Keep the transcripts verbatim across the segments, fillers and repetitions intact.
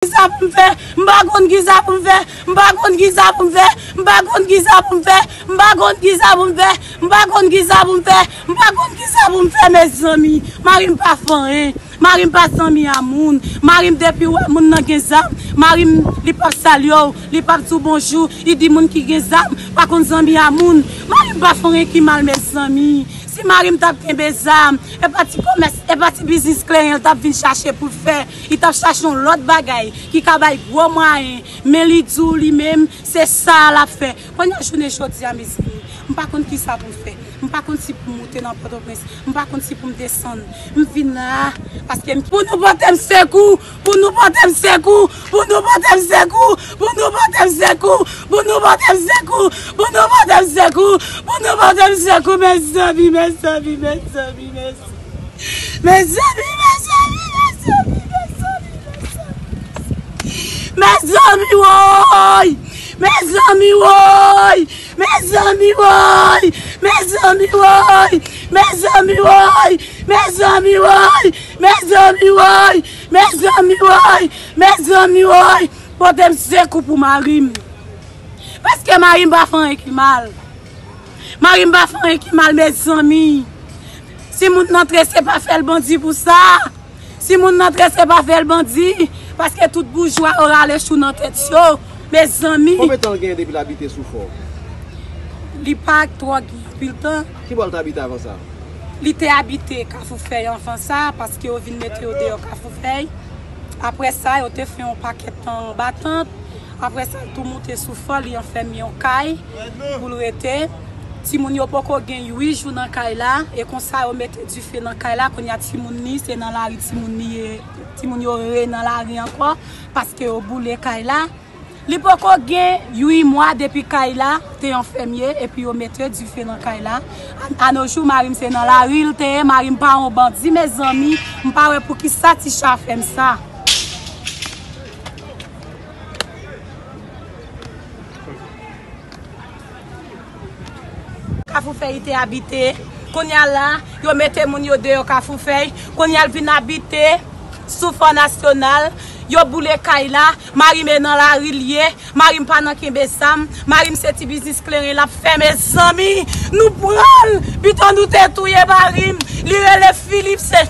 Kisa pou m fè, m pa konn kisa pou m fè, m pa konn kisa pou m fè, m pa konn kisa pou m fè, m pa konn kisa pou m fè, m pa konn kisa pou m fè, m pa konn kisa pou m fè, mezanmi. Mari m pa fè anyen. Mari m pa zanmi a moun. Mari m depi wè moun nan gen zam, mari m li p ap salye w, li p ap di w bonjou, li di moun ki gen zam pa konn zanmi a moun. Mari m pa fè anyen ki mal, mezanmi. Si mari m t ap kenbe zam, e pa ti komès, e pa ti biznis kleren l t ap vin chache pou l fè. Li t ap chache yon lòt bagay ki ka bay gwo mwayen, men li di w li menm, se sa l ap fè. Kounye a jounen jodi a, mezanmi, m pa konn kisa pou m fè. M pa konn si pou m moute nan Pòtoprens. M pa konn si pou m desann. M vin la a, paske m, pou nou pote m sekou, pou nou pote m sekou, pou nou pote m sekou, pou nou pote m sekou, pou nou pote m sekou, pou nou pote m sekou, pou nou pote m sekou, mezanmi, mezanmi, mezanmi, mezanmi. Mezanmi, mezanmi, mezanmi, mezanmi, mezanmi. Mezanmi, woy! Mezanmi, woy! Mezanmi, woy! Mezanmi, woy! Mezanmi, woy! Mezanmi, woy! Mezanmi, woy! Mezanmi, woy! Mezanmi, woy! Pote m sekou pou mari m. Paske mari m pa fè anyen ki mal. Mari m pa fè anyen ki mal, mezanmi. Si moun nan antre, se pa fè l bandi pou sa. Si moun nan antre, se pa fè l bandi. Paske tout boujwa yo rale chou nan tèt yo. Mezanmi. Konbyen tan l genyen depi l abite sou Fò? Li pa twò gen anpil tan. Ki bò l t abite avan sa? Li te abite Kafou Fèy anvan sa, paske yo vin mete yo deyò Kafou Fèy. Apre sa, yo te fè yon pakèt tan anba tant. Apre sa, l tou moute sou Fò, li anfèmen yon kay pou l rete. Timoun yo poko gen uit jou nan kay la, e konsa yo mete dife nan kay la. Kounye a timoun li, se nan lari timoun li ye, timoun yo rele nan lari ankò, paske yo boule kay la. Li poko gen uit mwa depi kay la te anfèmen, epi yo mete dife nan kay la. A, anojou, mari m se nan lari l te ye, mari m pa yon bandi, mezanmi, m pa wè poukisa Ticha fè m sa. Kafou Fèy li te abite. Kounye a la, yo mete moun yo deyò Kafou Fèy. Kounye a l vin abite sou Fò Nasyonal. Yo boule kay la. Mari m e nan lari l ye. Mari m pa nan kenbe zam. Mari m se ti biznis kleren l ap fè, mezanmi. Nou pran l. Pito nou te touye mari m. Li rele Filip, se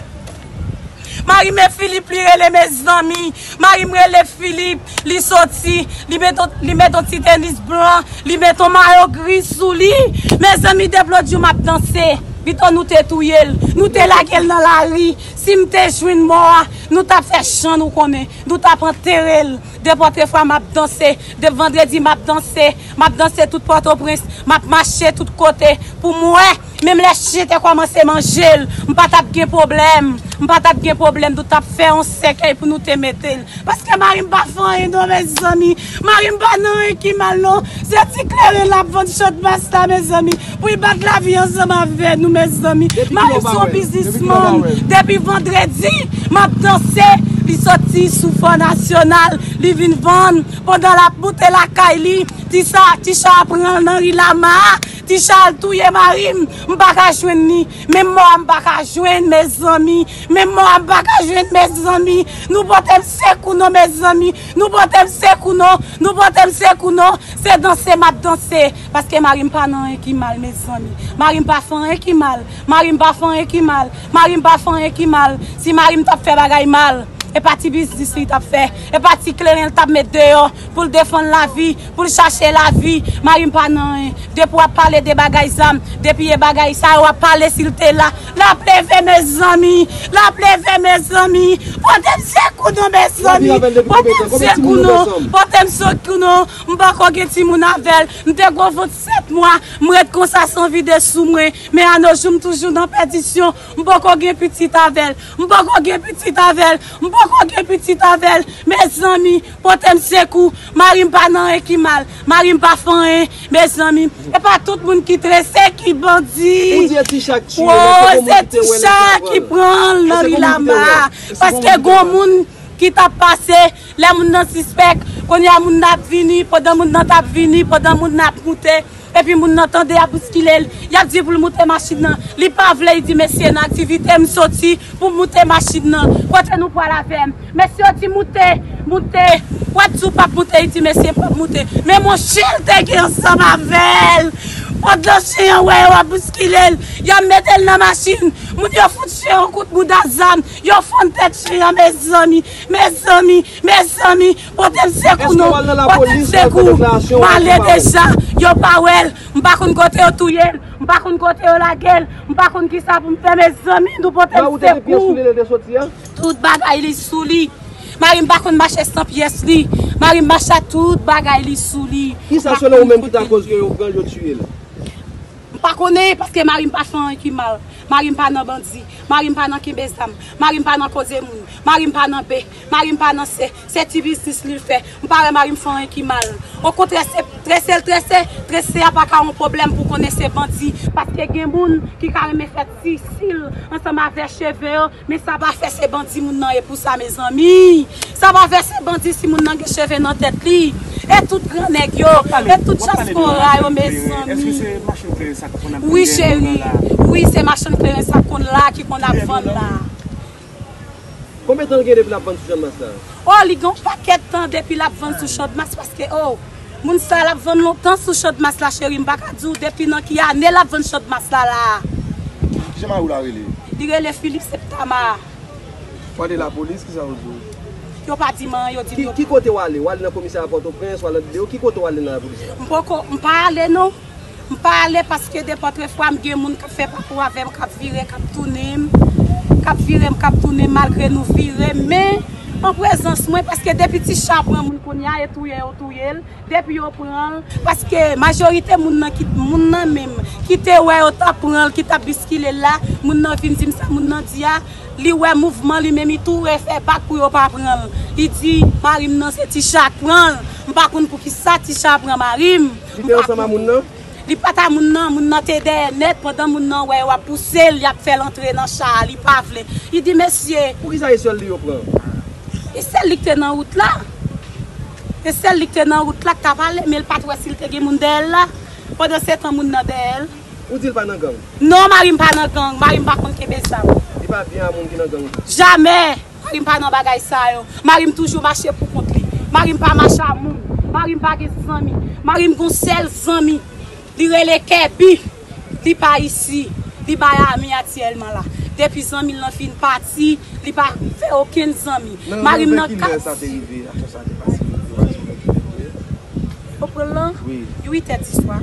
Mari m e Filip li rele, mezanmi. Mari m rele Filip, li soti, li met on, li met on ti tenis blan, li met on mayo gri sou li. Mezanmi, depi lòt jou m ap danse. Pito nou te touye l, nou te lage l nan lari. Si m te jwenn mò a, nou t ap fè chan, nou konnen, nou t ap antere l. Depi otrefwa m ap danse, depi vandredi m ap danse, m ap danse tout Pòtoprens, m ap mache tout kote pou m wè. Menm lè chen te kòmanse manje l, m pa t ap gen pwoblèm. M pa t ap gen pwoblèm, nou t ap fè yon sèkèy pou nou te mete l. Paske mari m pa fè anyen non, mezanmi. Mari m pa nan anyen ki mal non. Se ti kleren l ap vann Channmas la, mezanmi. Pou l bat lavi ansanm avè nou, mezanmi. Mari m se yon biznismann. Depi vandredi, m ap danse. Li soti sou Fò Nasyonal, li vin vann. Pandan l ap moute lakay li, Ticha, Ticha pran l nan ri Lama. Ticha al touye mari m. M pa ka jwenn li. Menm mò a m pa ka jwenn, mezanmi. Menm mò a m pa ka jwenn, mezanmi. Nou pote m sekou non, mezanmi. Nou pote m sekou non. Nou pote m sekou non. Se danse m ap danse. Paske mari m pa nan anyen ki mal, mezanmi. Mari m pa fè anyen ki mal. Mari m pa fè anyen ki mal. Mari m pa fè anyen ki mal. Si mari m t ap fè bagay mal, e pa ti biznis li t ap fè. E pa ti kleren l t ap met deyò pou l defann lavi, pou l chache lavi. Mari m pa nan anyen. Depi w ap pale de bagay zam, depi e bagay sa yo w ap pale, si l te la, l ap leve, mezanmi. L ap leve, mezanmi. Pote m sekou non, mezanmi. Pote m sekou non. Pote m sekou non. M poko gen timoun avè l. M te gwo vant sèt mwa. M ret konsa san vide sou mwen. Men anojou m toujou nan pèdisyon. M poko gen pitit avè l. M poko gen pitit avè l. M poko gen pitit avè l. Mezanmi, pote m sekou. Mari m pa nan anyen ki mal. Mari m pa fè anyen. Mezanmi, e pa tout moun ki trese ki bandi. Ou di e Ticha k tiye l, èske gen moun ki te wè l epi l pran l? Èske gen moun ki te wè l? Paske gon moun ki t ap pase, lè moun nan sispèk, kounye a moun nan ap vini, pandan moun nan t ap vini, pandan moun nan ap moute, epi moun nan tande y ap bouskile l, y ap di pou l moute machin nan. Li pa vle, li di, "Mesye, nan aktivite m soti pou m moute machin nan. Kote nou pral avè m?" Mesye yo di, "Moute." Moute, w ap di w p ap moute, li di mesye m p ap moute. Men monchè, l te gen ansanm avè l. Pandan chen an wè yo ap bouskile l, y ap mete l nan machin. Moun yo fout chen yon kout bouda zam, yo fann tèt chen an, mezanmi, mezanmi, mezanmi, pote m sekou non, pote m sekou. M ale deja, yo pa wè l, m pa konn kote yo touye l, m pa konn kote yo lage l, m pa konn kisa pou m fè, mezanmi, nou pote m sekou. Tout bagay li sou li. Mari m pa konn mache san pyès li. Mari m mache ak tout bagay li sou li. Kisa selon ou menm ki ta koz ke yo pran l, yo tiye l? M pa konnen, paske mari m pa fè anyen ki mal. Mari m pa nan bandi. Mari m pa nan kenbe zam. Mari m pa nan koze moun. Mari m pa nan be. Mari m pa nan se, se ti biznis li l fè. M pa wè mari m fè anyen ki mal. Okontrè, se trese l trese, trese a pa ka yon pwoblèm pou konnen se bandi. Paske gen moun ki ka renmen fè ti sil ansanm avè cheve yo, men sa pa fè se bandi moun nan ye pou sa, mezanmi. Sa pa fè se bandi si moun nan gen cheve nan tèt li. E tout gran nèg yo, e tout dyaspora yo, mezanmi. Wi, cheri. Wi, se machann kleren sa k konn la, ki konn ap vann la. Konbyen tan l gen depi l ap vann sou Channmas la? O, li gen yon pakèt tan depi l ap vann sou Channmas, paske, o, moun sa l ap vann lontan sou Channmas la, cheri, m pa ka di w depi nan ki ane l ap vann Channmas la, la. Kijan mari w la rele? Li rele Philippe Septama. W ale lapolis, kisa yo di w? Yo pa di m anyen, yo di m yo. Ki kote w ale? W ale nan komisarya Pòtoprens, w ale anndan yo, ki kote w ale nan lapolis la? M poko, m pa ale non. M pa ale paske de pòtrefwa m gen moun k ap fè pakou avè m, k ap vire, k ap tounen m, k ap vire m, k ap tounen m, malgre nou vire m, men an prezans mwen, paske depi ti cha pran moun kounye a, e touye yo touye l, depi yo pran l, paske majorite moun nan ki, moun nan menm, ki te wè yo t ap pran l, ki t ap biskile l la, moun nan vin di m sa moun nan di a, li wè mouvman li menm, li tou refè bak pou yo pa pran l. Li di, mari m nan se ti cha k pran l, m pa konn poukisa ti cha pran mari m. Li te ansanm a moun nan? Li pa t a moun nan, moun nan te dèyè nèt, pandan moun nan wè yo ap pouse l, y ap fè l antre nan cha a, li pa vle. Li di, mesye. Poukisa e sèl li yo pran? E sèl li k te nan wout la. E sèl li k te nan wout la k t ap ale, men l pa t wè si l te gen moun dèyè l la. Pandansetan, moun nan dèyè l. Ou di l pa nan gang? Non, mari m pa nan gang, mari m pa konn kenbe zam. Li pa byen a moun ki nan gang? Jamè! Mari m pa nan bagay sa yo. Mari m toujou mache pou kont li. Mari m pa mache a moun. Mari m pa gen zanmi. Mari m gon sèl zanmi. Li rele Kèbi. Li pa isi. Li Miami aktyèlman la. Depi zanmi l lan fin pati, li pa fè okenn zanmi. Mari m nan kat. Nan, nan, nan ki lè sa te rive? Aksyon sa te pase? Yo pran l lan? Wi. Uit è di swa.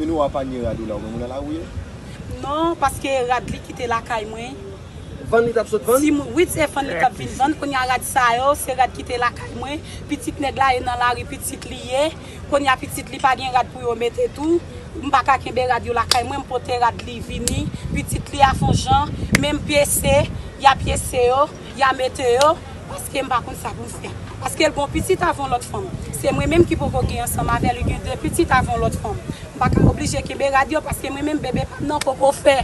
Vin ou a pa nye rad ou la, ou menm ou nan lari w ye? Non, paske rad li kite lakay mwen. Vann li t ap sot vann? Timoun, wi, se vann li t ap vin vann. Kounye a rad sa yo, se rad ki te lakay mwen. Pitit nèg la e nan lari pitit li ye. Kounye a pitit li pa gen rad pou yo mete tou. M pa ka kenbe rad yo lakay mwen, m pote rad li vini. Pitit li a fon jan, men m pyese, y a pyese yo, y a mete yo. Paske m pa konn sa pou m fè. Paske l gon pitit avè yon lòt fanm. Se mwen menm ki poko gen ansanm avè l, li gen de pitit avè yon lòt fanm. M pa ka oblije kenbe rad yo paske mwen menm bebe pa m nan poko fè.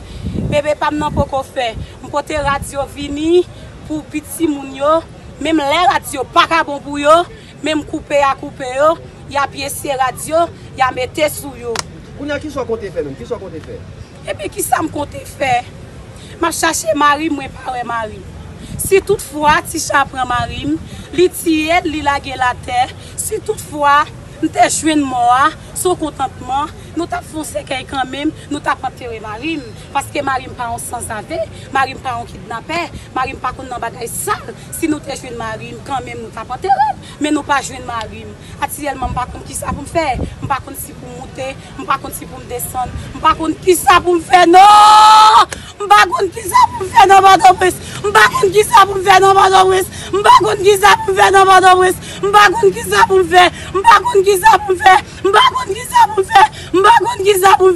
Bebe pa m nan poko fè. M pote rad yo vini pou piti moun yo. Menm lè rad yo pa ka bon pou yo, menm koupe a koupe yo, y a pyese rad yo, y a mete sou yo. Kounye a, kisa w konte fè menm? Kisa w konte fè? Ebyen, kisa m konte fè? M ap chache mari m, mwen pa wè mari m. Si toutfwa ti cha pran mari m, li tiye l, li lage l atè, si toutfwa m te jwenn mò a, se yon kontantman, nou t ap fè yon sèkèy kanmenm, nou t ap antere mari m. Paske mari m pa yon sanzave, mari m pa yon kidnapè, mari m pa konn nan bagay sal. Si nou te jwenn mari m, kanmenm nou t ap antere l. Men nou pa jwenn mari m. Aktyèlman, m pa konn kisa pou m fè. M pa konn si pou m moute. M pa konn si pou m desann. M pa konn kisa pou m fè, non! M pa konn kisa pou m fè nan Pòtoprens. M pa konn kisa pou m fè nan Pòtoprens. M pa konn kisa pou m fè nan Pòtoprens. M pa konn kisa pou m fè. M pa konn kisa pou m fè. M pa konn kisa pou m fè. M pa konn kisa pou m fè.